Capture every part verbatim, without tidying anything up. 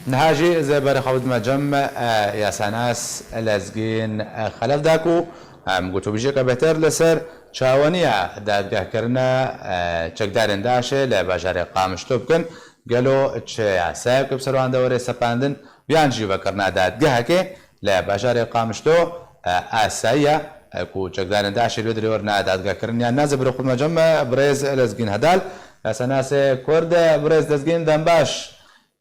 Niha jî ez ê berê xwe bidime cem, e, yasanas Lezgîn, e, Xelef da ku em gotûbêjiyeke bêhtir li ser çawaniya dadgehkirina, e, çekdarên DAIŞê li bajarê Qamişlo bikin. Gelo çi yasayek bi ser wan de were sepandin, yan jî vekirina dadgehekê li bajarê Qamişlo, e, asayiya, e, ku çekdarên DAIŞê li wê dirê werine dadgehkirin yan na? Ez ê berê xwe bidime cem, e, birêz Lezgîn Hedal, yasanasê Kurd, e, birêz Lezgîn, dem baş.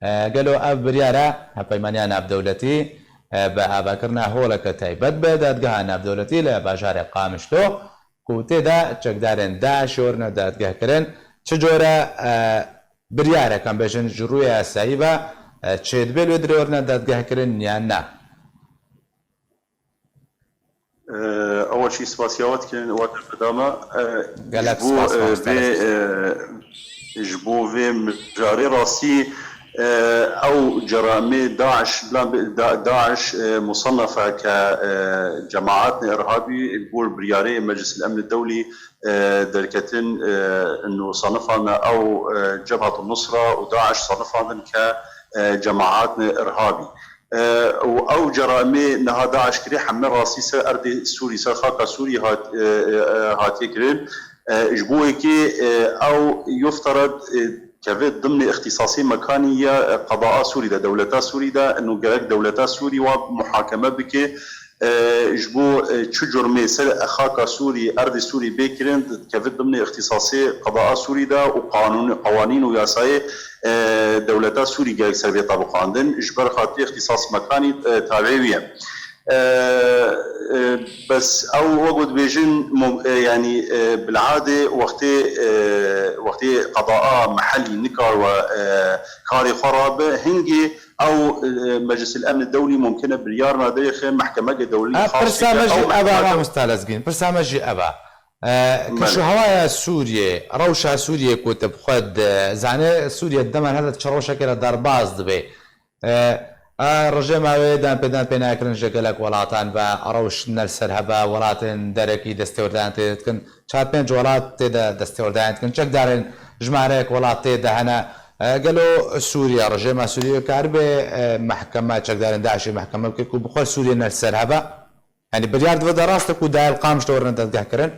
E, gelo ev biryara hevpeymaniya navdewletî, e, bi avakirina holeke taybet bi dadgeha navdewletî li bajarê Qamişlo, ku tê de çekdarên DAIŞ werine dadgehkirin, çi cure, e, biryarek, em bêjin, ji rûyê yasayî ve, e, çêdibe li wê dirê werine dadgehkirin yan na? Ew jî spasiya we dikin, we derbedame. Gelek spas, e, master. Vê, e, ji bo vê mijarê rastî, e, ew ceramê DAIŞ, bila bi-, Da-, DAIŞ, e, musannefe ke, e, cemaatê irhabî gor biryarê Meclis el Emn Dewlî, e, derketin, e, û sanifandin ew, e, Cebhet Nusra û DAIŞ sanifandin ke, e, cemaatê irhabî. E, û ew ceramê niha DAIŞ kirê heme rastî ser erdê Sûrî, ser xaka Sûrî hat-, e, e, e, hatiye kirin. E, ji bo yekê, e, ew yuftered, e, keve dimnê îxtîsasê mekanî ya, e, qedaa Sûrî de, dewleta Sûrî de, ino gerek dewleta Sûrî wa muhakeme bike. E, ji bo, e, çi curmê ser xaka Sûrî, erdê Sûrî bê kirin, dikeve dimnê îxtîsasê qedaa Sûrî de û qanûn, qewanîn û yasayê, e, dewleta Sûrî gerek ser bê tabiqandin. Ji ber xatirê îxtîsas mekanî, e, tabî wî ye. E, e, bes ew wek ku dibêjin, mum-, e, yanî, e, bil'adê wextê, e, wextê qedaa mehellî nikar we, e, karê xwe rabe, hingê ew, e, Meclis el Emn Dewlî mumkin e biryar nade yê xê mehkemeke dewlî. Ha, xas pirsa bike. Me jî Ew ev e, mehkemeke mamosta Lezgîn. Pirsa me jî ev e. E, Belê. Keşûhewaya Sûriyê, rewşa Sûriyê ku tu bi xwe di zanê, Sûriye di deman hede çi rewşekê re derbas dibe. E, a rejêma wê dan pê dan pê nakirin ji gelek welatan ve rewş ne li ser hebe, welatên derekî destêwerdaniyan tê dikin. Çar pênc welat tê de destêwerdaniyan dikin. Çekdarên jimareyek welat tê de hene. E, gelo Sûriye, rejêma Sûriye karibe, e, mehkeme, çekdarên DAIŞê mehkeme bike ku bi xwe Sûriye ne li ser hebe? Yanî biryar dibe de rast e ku dayê li Qamişlo werine dadgehkirin?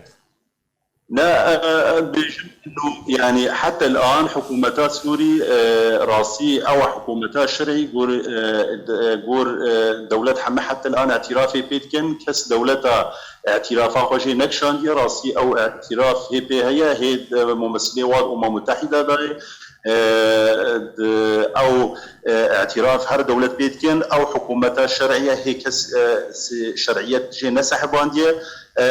Ne, e, e, bêjim ino, yanî heta el-an hikûmeta Sûrî, e, rastî ew e hikûmeta şerî, gor, e, de, e, gor, e, dewlet heme heta el-an îtirafê pê dikin. Kes dewleta îtirafa xwe jê nekişandiye, rastî ew îtiraf hê pê heye, hê, e, mumessilê wan Umem Mutehîda dayê. E, di, ew, e, îtiraf her dewlet pê dikin, ew hikûmeta şerî ye, hê kes, e, si-, şerîyet jê nesehibandiye. E,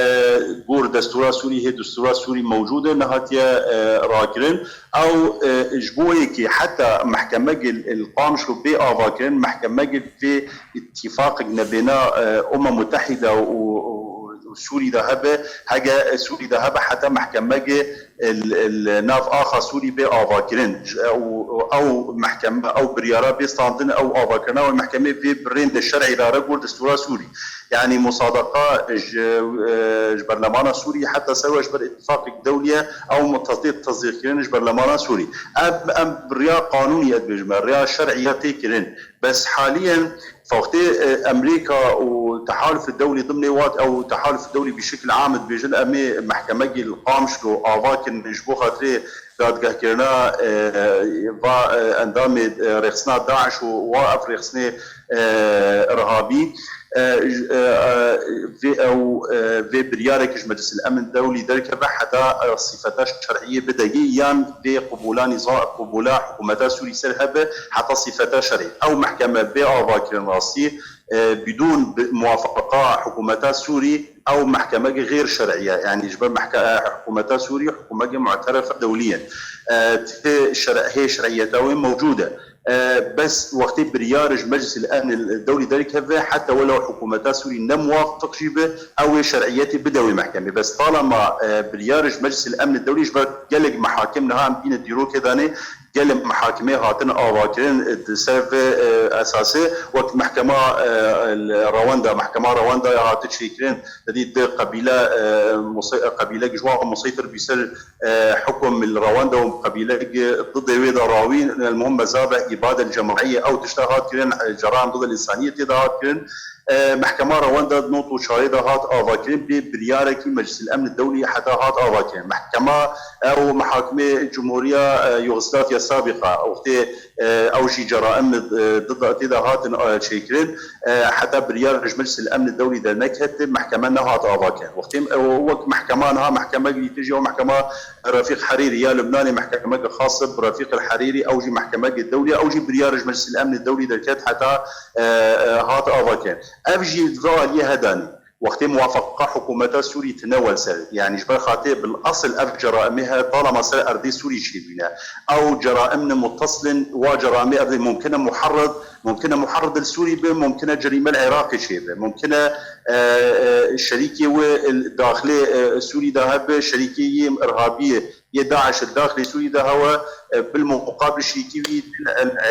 gor destûra Sûrî, hê destûra Sûrî mewcûd e, nehatiye, e, rakirin. Ew, e, ji bo yekê heta mehkemegê li Qamişlo bê avakirin, mehkemegê vê îtîfaqek nebêna, e, Umem Mutehîda û, û, û Sûrî de hebe, hege Sûrî de hebe heta mehkemegê li, li nav axa Sûrî bê avakirin. Ji, ew, ew mehkeme, ew biryara bê standin, ew avakirina wê mehkemê vê bi rêndê şerî re re gor destûra Sûrî. Yanî musadeqa ji, e, ji berlemana Sûrî heta ser we ji ber îtîfaqek dewlî ye, ew mutasdê tasdîqkirin ji berlemana Sûrî. Em, em bi riya qanûnî, ez dibêjim, riya şerî ya tê kirin. Bes haliyen wextê, e, Amerîka û Tehaluf Dewlî dimnê wat ew Tehaluf Dewlî bi şekil am dibêjin, em ê mehkemekî li Qamişlo ava kirin ji bo xatirê dadgehkirina, e, va, e, endamê, e, rêxistina DAIŞ û wa ev rêxistinê, e, irhabî, e, j-, e, e, vê ew, e, vê biryarek ji Meclis el Emn Dewlî derkeve heta, e, sîfeta şer'iyê bidegê yan vê qubûlanî za-, qubûla hikûmeta Sûrî ser hebe heta sîfeta şer'î. Ew mehkeme bê avakirin rastî, e, bidûn bi muwafaqa hikûmeta Sûrî, ew mehkemeke xêr şer'î ye. Yanî ji ber mehke-, e, hikûmeta Sûrî hikûmeke mu'terefe dewlî ye. E, tê şer-, hê şer'iyeta wê mewcûd e. E, bes wextê biryar ji Meclis el Emn el Dewlî derkeve, heta welew hikûmeta Sûrî ne muwafiq jî be, ew ê şer'iyetê bide wê mehkemê. Bes talema, e, biryar ji Meclis el Emn el Dewlî ji ber gelek mehakim niha em bîne dîrokê danê, gelê mihakimê hatin avakirin di ser vê, e, esasê, wek mehkema, e, Rewanda, mehkema Rewanda ya hati çêkirin, te dî di qebîle, e, Musey-, qebîlek ji wan museytir bî ser, e, hukum li Rewanda û qebîlek di dê wê de rawîn, el muhim mezabeh îbad el cemaiyê ew tişta hat kirin, e, ceram did el însaniyetê de hat kirin. E, mehkema Rewanda di not û çarê de hat avakirin, bê biryarekî Meclis el Emn Dewlî heta hat avakirin. Mehkema ew mihakimê Cumhuriya, e, Yugoslavya Sabîqa, wextê, e, ew jî ceraim, e, dida tê de hatin, e, çêkirin, e, heta biryar ji Meclis el Emn Dewlî dernekete, mehkeme nehat avakirin. Wextê, e, wek mehkema niha mehkemekî tijî ew mehkema Refîq Herîrî ya Lubnanê, mehkemeke xas bi Refîq el Herîrî, ew jî mehkemeke dewlî, ew jî biryar ji Meclis el Emn Dewlî derket heta, e, e, hat avakirin. Ev jî di vê aliyê hedanî. Wextê muwafeqa hikûmeta Sûrî tine wel ser. Yanî ji ber xatê bil esil ev ceraimê he talama ser erdê Sûrî çêbûne. Ew ceraim ne muttasilin, wa ceraimê ev mumkin e muharrid, mumkin e muharrid li Sûrî be, mumkin e cerîme li Iraqê çêbe, mumkin e, e, e, şerîkê wê li daxilê, e, Sûrî de hebe, şerîkê yê irhabiyê yê DAIŞ li daxilê Sûrî de hewe, e, bil muqabil şirîkî wî li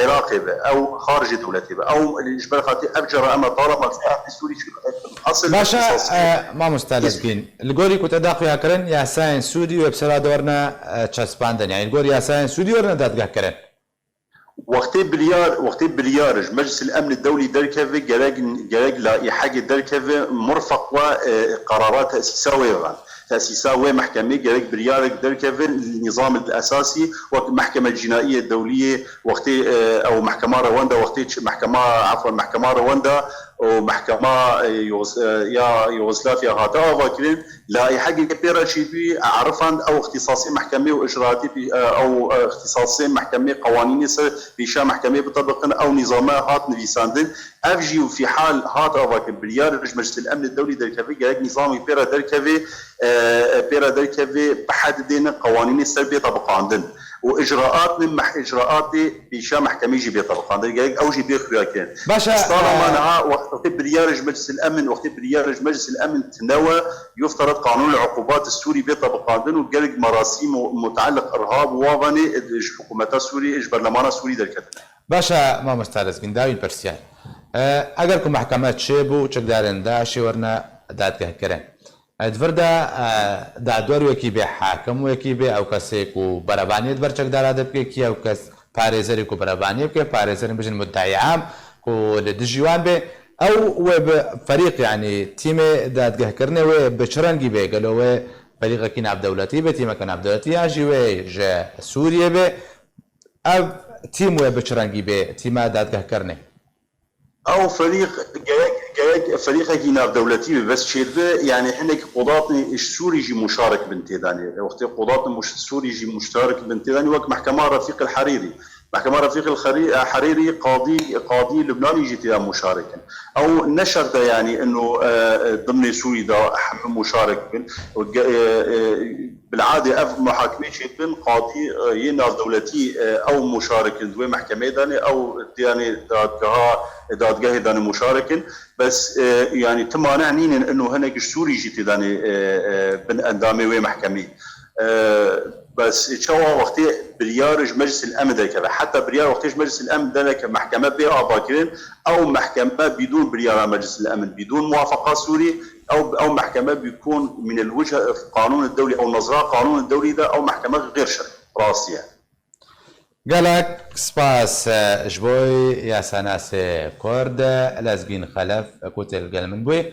Iraqê be, ew xaricê dewletê be. Ew ji ber xatî ev ceraima talama li ser erdê Sûrî çêbe. Esil Baş e, ixtisas e, mamosta Lezgîn, li gorî ku te da xuya kirin, yasayên Sûrî wê bi sera de werine, e, çespandin. Yanî li gor yasayên Sûrî werine dadgehkirin. Wextê biryar, wextê biryar ji Meclis el Emn Dewlî derkeve, gerek, gerek laîhegê derkeve, murfeq we, e, qerara tesîsa wê ve. Tesîsa wê mehkemê gerek biryarek derkeve, nîzam el esasî, wek Mehkeme Cînaîye Dewlî yê, wextê, e, ew Mehkema Rewanda, wextê çi, Mehkema, efwen, Mehkema Rewanda û Mehkema, e, Yugos-, e, ya Yugoslavya hate avakirin, laîhegê pê re çêbûyî, erifand ew îxtîsasê mehkemê û icraatê pê-, e, ew, e, îxtîsasê mehkemê qewanînê ser pêşiya mehkemê bitebiqin, ew nîzame hat nivîsandin. Ev jî û fîhal hat avakirin, biryar ji Meclis el Emn Dewlî derkeve, gerek nîzamê pê re derkeve, e, e, pê re derkeve, bi hed dêne qewanînê ser bê tebiqandin. Û icraat ne meh-, icraatê pêşiya mehkemê jî bê tebiqandin. Gerek ew jî bê xuya kirin. Baş e, Stana e, ma niha wextê biryar ji Meclis el Emn, wextê biryar ji Meclis el Emn tine we, yuftered qanûn el uqubat Sûrî bê tebiqandin û gerek merasîm û mutealliq irhab û wavanê ji hikûmeta Sûrî, ji berlemana Sûrî derketine. Baş e, mamosta Lezgîn, dawîn pirsiyar. E, eger ku mehkeme çêbû, çekdarên DAIŞê werine dadgehkirin. E, di vir de, e, dadwer wekî bê, hakim wekî bê, ew kesê ku berevaniyê di ber çekdara de bike, kî ew kes parêzerê ku berevaniyê bike, parêzerên bijin muddeî am ku li dijî wan bê, ew wê bi ferîq, yanî tîmê dadgehkirinê wê bi çi rengî bê? Gelo wê ferîqekî navdewletî bê, tîmeke navdewletî, yan jî wê ji Sûriyê bê? Ev tîm wê bi çi rengî bê, tîma dadgehkirinê? Ew ferîq gerek, gerek ferîqekî navdewletî be, bes çêdibe, yanî hinek qudatên ji Sûrî jî muşarek bin têdanê. Wextê qudatên muş-, Sûrî jî muştarek bin têdanê, wek Mehkema Refîq el Herîrî. Mehkema Refîq el Xerî-, Herîrî qadî, qadî Lubnanî jî têda muşarek in. Ew ne şert e, yanî ino, e, e, dimnê Sûrî de heme muşarek bin. Ge-, e, e, Bil'adê ev muhakimê çêdibin, qadî, e, yê navdewletî, e, ew muşarik in di wê mehkemeyê de ne, ew, yanî dadgeha, dadgehê de ne muşarik in. Bes, e, yanî ti mane nînin ino hinek ji Sûrî jî tê de ne, e, e, bin endamê wê mehkemê. E, bes çawa wextê biryar ji Meclis el Emn derkeve, heta biryar wextê ji Meclis el Emn derkeve, mehkeme bê avakirin, ew mehkeme bidûn biryara Meclis el Emn, bidûn muwafeqa Sûrî, ew, ew mehkeme bikûn min el-wichet qanûn dewlî, ew nezra qanûn dewlî de, ew mehkeme xêr şerî, rastî ye. Gelek spas, e, ji bo yasanasê Kurd, e, Lezgîn Xelef, e, ku tê li gel min bûyî.